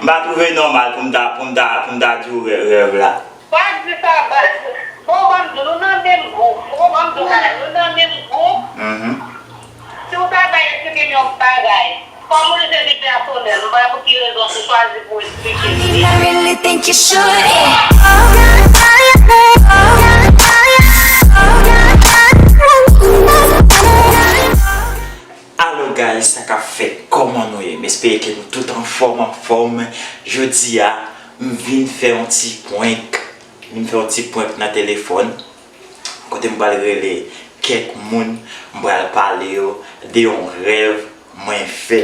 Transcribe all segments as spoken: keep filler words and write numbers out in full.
M pa twouve nòmal pou m ta, pou m ta, pou m ta di w rè-, rèv la. Pa di sa, baz. Bon, ban m di w, nou nan menm gwoup. Bon, ban m di w bagay, nou nan menm gwoup. Mhm. Si w ta bay eksplike m yon bagay, kòm ou di se vi pèsonèl, m pa wè pou ki rezon ou chwazi pou w eksplike m li. I really think you should, yeah. Alo guys, sa k ap fèt? Kòman nou ye? M espere ke nou tout anfòm, anfòm. Jodi a, m vin fè yon ti prank. M vin fè yon ti prank nan telefòn. Kote m pral rele kèk moun, m pral pale yo de yon rèv mwen fè.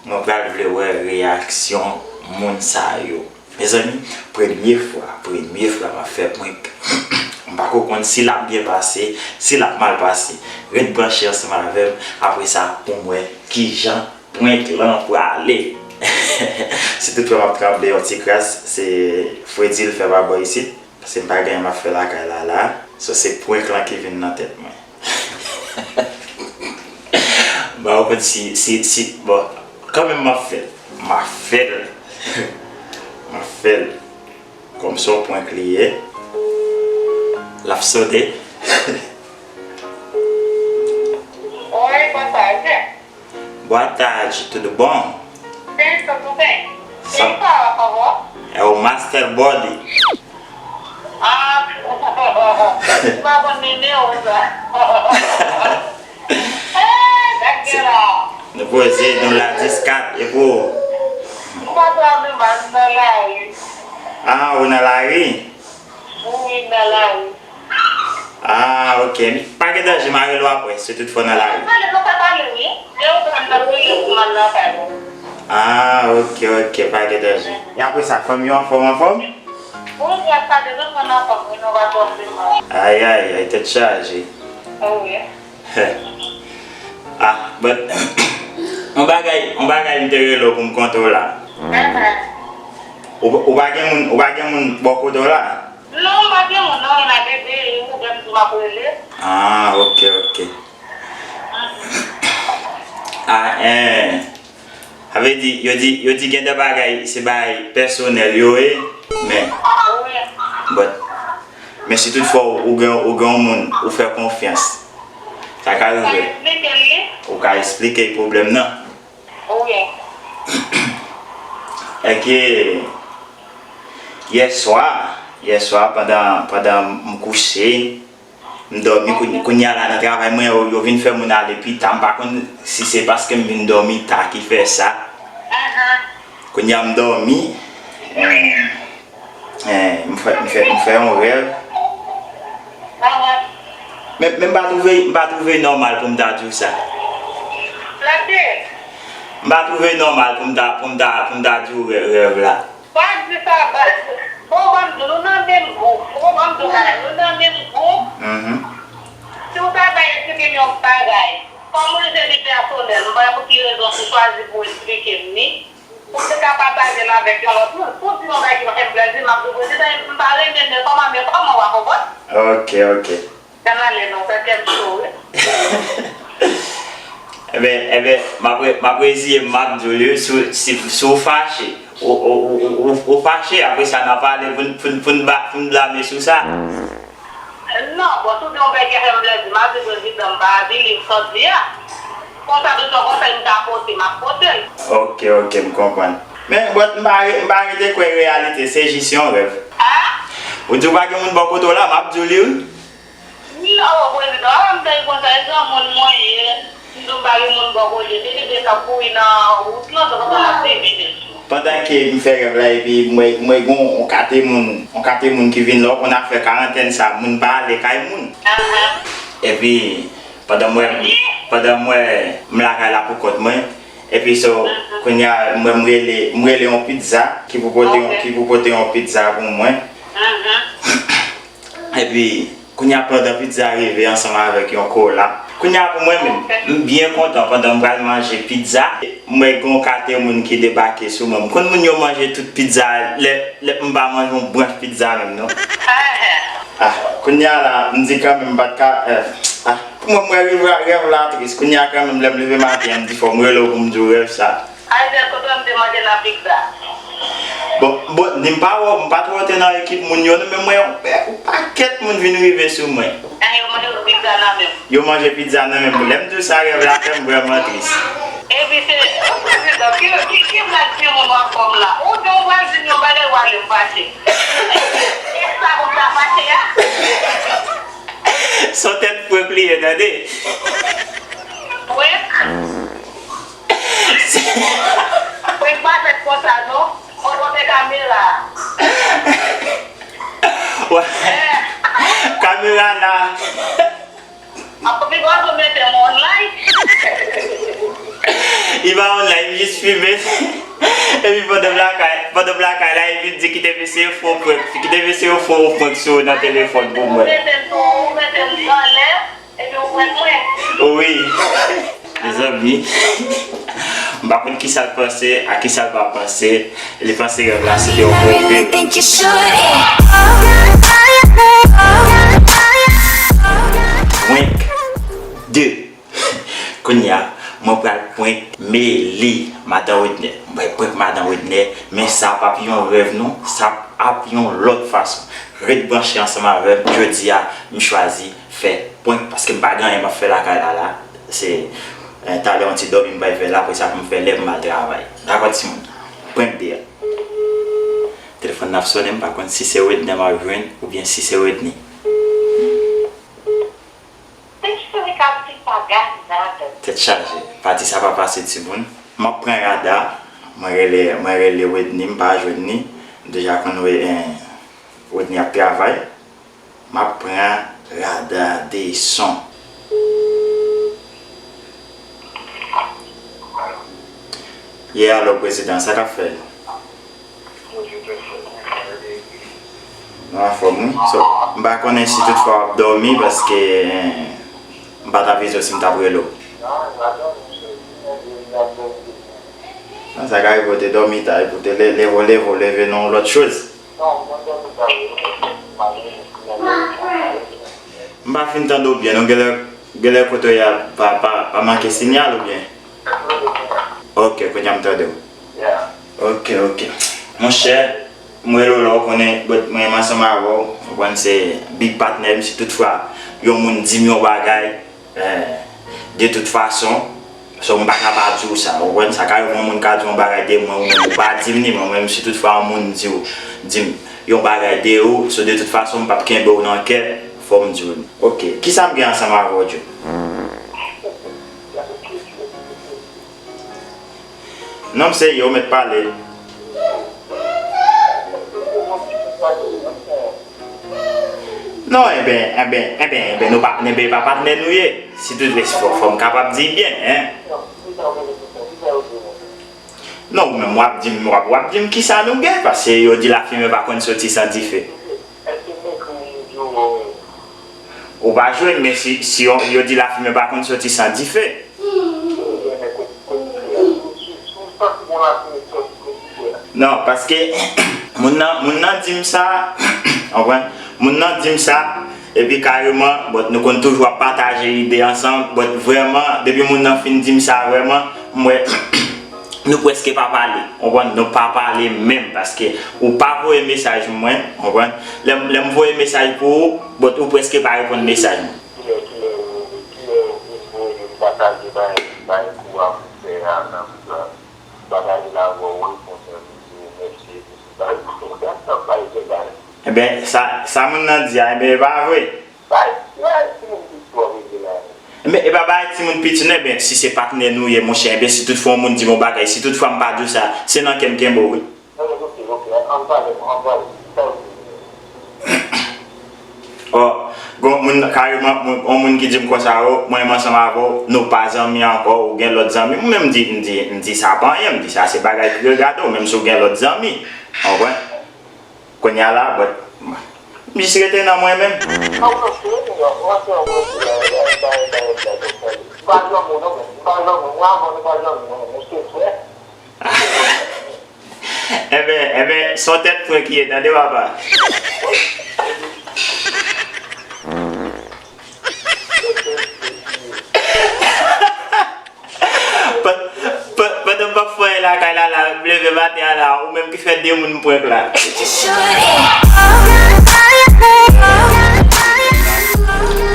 Mwen pral vle wè reyaksyon moun sa yo. Mezanmi, premye fwa, premye fwa m ap fè prank. M pako konn si l ap byen pase, si l ap mal pase. Ret branche ansanm avè m, apre sa, pou m wè kijan prank lan prale. Si toutfwa m ap tranble yon ti kras, se fredi l fè pa bò isit. Paske m pa gen anyen m ap fè lakay la la. So, se prank lan ki vin nan tèt mwen. M pa konn si, si, si, bon, kanmenm m ap fè l. M ap fè l. M ap fè l. Kòm se yon prank li ye. L ap sone. Oi, boa tarde. Boa tarde, tudo bom? Sim, tudo bem. Quem fala, por favor? É o Master Body. Ah, não vou nem me usar. É, daquela. Depois, não lá descarta, eu vou. Não vou mais na live. Ah, ou nan lari? Wi, nan lari. Ah, ok. Pa gen danje, m a rele w apre, si toutfwa w nan lari. Pale, nou ka pale, wi. Lè ou pran nan priye pou m al nan kay ou. Ah, ok, ok, pa gen danje. E apre sa, fanmi yo anfòm, anfòm? Wi, gras a Dye, tout moun anfòm, wi, nou pa twò pi mal. Ay, ay, ay, tèt chaje. Wi. Ah, but, yon bagay, yon bagay m te rele w pou m konte w la. Ou, ou pa gen moun, ou pa gen moun bò kote w la? Non, m pa gen moun, non, e nan bebe, e ou menm tou m ap rele. Ah, ok, ok. Ah, eh. Sa vle di, yo di, yo di gen de bagay, se bagay pèsonèl yo ye, men, but, men si toutfwa ou gen, ou gen yon moun, ou fè konfyans, sa ka rive. Ou ka eksplike pwoblèm nan. Wi. Èske yèswa, yèswa pandan, pandan m kouche, m dòmi, kounye a la nan travay mwen, yo, yo vin fè moun ale pita. M pa konn si se paske m vin dòmi ta ki fè sa. Kounye a m dòmi, eh, eh, m fè, m fè, m fè yon rèv. Men, men m pa twouve, m pa twouve nòmal pou m ta di w sa. M pa twouve nòmal pou m ta, pou m ta, pou m ta di w rè-, rèv la. Pa di sa, baz. Bon, ban m di w, nou nan menm gwoup. Bon, ban m di w bagay, nou nan menm gwoup. Si w ta bay eksplike m yon bagay, kòm ou di se vi pèsonèl, m pa wè pou ki rezon ou chwazi pou w eksplike m li. Ou te ka pataje l avèk yon lòt moun. Si w di yon bagay ki pa fè m plezi, m ap di w, prezida, m pa renmen l, men kòman, men kòman w a konprann? Ok, ok. Kanale non, sa kè m cho wi. Enben, enben, m ap re-, m ap reziye m, m ap di w li, si, si, si w fache, ou, ou, ou, ou, ou fache, apre sa n a pale pou n, pou n, pou n ba-, pou n blame sou sa. Non, bon, si w di yon bagay ki fè m plezi, m ap di prezidan, m pa believe sa w di a. Konsa, de son konsèy m ka pote, m ap pote l. Ok, ok, m konprann. Men, but, m pa re-, m pa rete kwè reyalite, se jis yon rèv. A? Ou di w pa gen moun bò kote w la, m ap di w li wi. Non, prezidan, a, m te konn sa, e granmoun mwen ye. M di w m pa gen moun bò kote, depi de k ap kouri nan wout lan, se konsa m ap devine. Pandan ke m fè rèv la, epi m wè, m wè gon yon kate moun, yon kate moun ki vin la, w konn afè karantèn sa, moun pa ale kay moun. Epi, pandan m wè, pandan m wè m lakay la pou kont mwen, epi so, kounye a, m wè m rele, m rele yon pizza, ki pou pote yon, ki pou pote yon pizza pou mwen. Epi, kounye a pandan pizza rive ansanm avèk yon kola. Kounye a pou mwen menm, m byen kontan pandan m pral manje pizza, m wè gon kate moun ki debake sou mwen. M konn moun yo manje tout pizza, lè, lè m pa manje yon branch pizza menm non. Ah, kounye a la, m di kanmenm m pa t ka, eh, ah, pou mwen, m wè rèv la, rèv la tris. Kounye a kanmenm, lè m leve maten an, m di fò m rele w pou m di w rèv sa. Ayzèl, kote w te manje nan pizza? Bon, ni m pa wè w, m pa t wè w te nan ekip moun yo, non, men mwen, yon pakèt moun vin rive sou mwen. Yo manje pizza nan men m. Yo manje pizza nan men m. Lè m di w sa, rèv la fè m vrèman tris. Epi se, oh, prezidan, ki, ki, ki blag timoun w ap ban m la? Ou di yon vwazin yon bagay, w ale m fache. E sa pou m ta fache a? Se yon tèt prank li ye, tande. Prank? Prank pa fèt konsa, non. Kote kamera? Wè. Kamera la. Apre, pi gwo, mete m online. Li pa online, li jis filme. Epi pandan m lakay, pandan m lakay la, li vin di kite mesye fè yon prank. Kite mesye fè yon prank sou ou nan telefòn pou mwen. Mete m tou, mete m anlè. Epi ou prank mwen. Wi. Mezanmi, m pa konn kisa l panse, a kisa l pa panse. Li panse rèv la se te yon prank. Prank de. Kounye a, mwen pral prank Meli, madan Wedner. Mwen prank madan Wedner, men sa p ap yon rèv non, sa ap yon lòt fason. Ret branche ansanm avè m, jodi a, m chwazi fè prank, paske m pa gen anyen m ap fè lakay la la. Se, eh, talè yon ti dòmi m pral fè la, apre sa pou m fè lè pou m al travay. Dakò timoun? Prank de a. Telefòn nan ap sonnen, m pa konn si se Wedner m ap jwenn oubyen si se Wedner. Tèt chaje, pati sa pa pase timoun. M ap pran Rada, mwen rele, mwen rele Wedner, m pa jwenn li. M deja konn we, eh, Wedner ap travay. M ap pran Rada de son. Ye alo, prezidan, sa k ap fèt? Nou anfòm, wi. So, m pa konnen si toutfwa w ap dòmi, paske, eh, m pa t avize w si m t ap rele w. Non, sa ka rive w te dòmi ta, epi w te le-, leve w, leve w, leve nan yon lòt choz. M pa fin tande w byen, non, genlè, genlè kote w ye a pa, pa, pa manke sinyal oubyen? Ok, kounye a m tande w. Ok, ok. Monchè, m rele w la, w konnen, but mwen menm ansanm avè w, w konprann se big patnè m, si toutfwa yon moun di m yon bagay, eh, de tout fason, so m pa ka pa di w sa, w konprann? Sa ka rive yon moun ka di yon bagay de mwen, ou menm ou pa di m li, mwen menm si toutfwa yon moun di w, di m yon bagay de ou, so de tout fason m p ap kenbe w nan kè, fò m di w li. Ok, kisa m gen ansanm avè w, Djo? Non, m serye, ou mèt pale. Non, enben, enben, enben, enben, nou pa, enben, e pa patnè nou ye. Si tout, fò, fò m kapab di byen, en. Non, ou menm w ap di m, w ap, w ap di m kisa nou gen, paske yo di lafimen pa konn soti san dife. Ou pa jwenn, men si, si yo, yo di lafimen pa konn soti san dife. Non, paske moun nan, moun nan di m sa, w konprann? Moun nan di m sa, epi kareman, but nou konn toujou ap pataje ide ansanm, but vrèman, depi moun nan fin di m sa, vrèman, m wè, nou prèske pa pale, w konprann? Nou pa pale menm, paske ou pa voye mesaj mwen, w konprann? Lè m, lè m voye mesaj pou ou, but ou prèske pa reponn mesaj mwen. Kilè, kilè ou, kilè ou vin voye m pataje bay, bay kou a pou fè a nan bouda? M pataje l avè w, wi, monchè, m di w mèsi, epi si bay kou a, bay fè bay. Enben, sa, sa moun nan di a, enben, e pa vre. Bay, bay timoun piti w ap regle la. Enben, e pa bay timoun piti, non, enben, si se patnè nou ye, monchè, enben, si toutfwa yon moun di m yon bagay, si toutfwa m pa di w sa, se nan kè m kenbe w, wi. Ò, gon moun, kareman, moun, yon moun ki di m konsa, o, mwen menm ansanm avè w, nou pa zanmi ankò, ou gen lòt zanmi. Mwen menm, m di, m di, m di sa pa anyen, m di sa se bagay ki regade w, menm si w gen lòt zanmi. Ou konprann? Kounye a la, but, m jis rete nan mwen menm. Enben, enben, se yon tèt prank li ye, tande papa. Pa-, pa-, pandan m p ap fè anyen lakay la, la, m leve maten. Ariana, ou menm ki fè de moun prank la.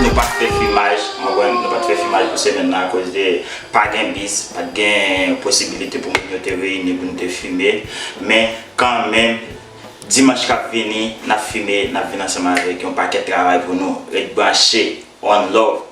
Nou pa t fè fimaj, mwen konn nou pa t fè fimaj pou semèn nan akoz de pa gen bis, pa t gen posibilite pou moun yo te reyini pou nou te fime. Men kanmenm, dimanch k ap vini, n ap fime, n ap vin ansanm avèk yon pakèt travay pou nou. Ret branche, one love.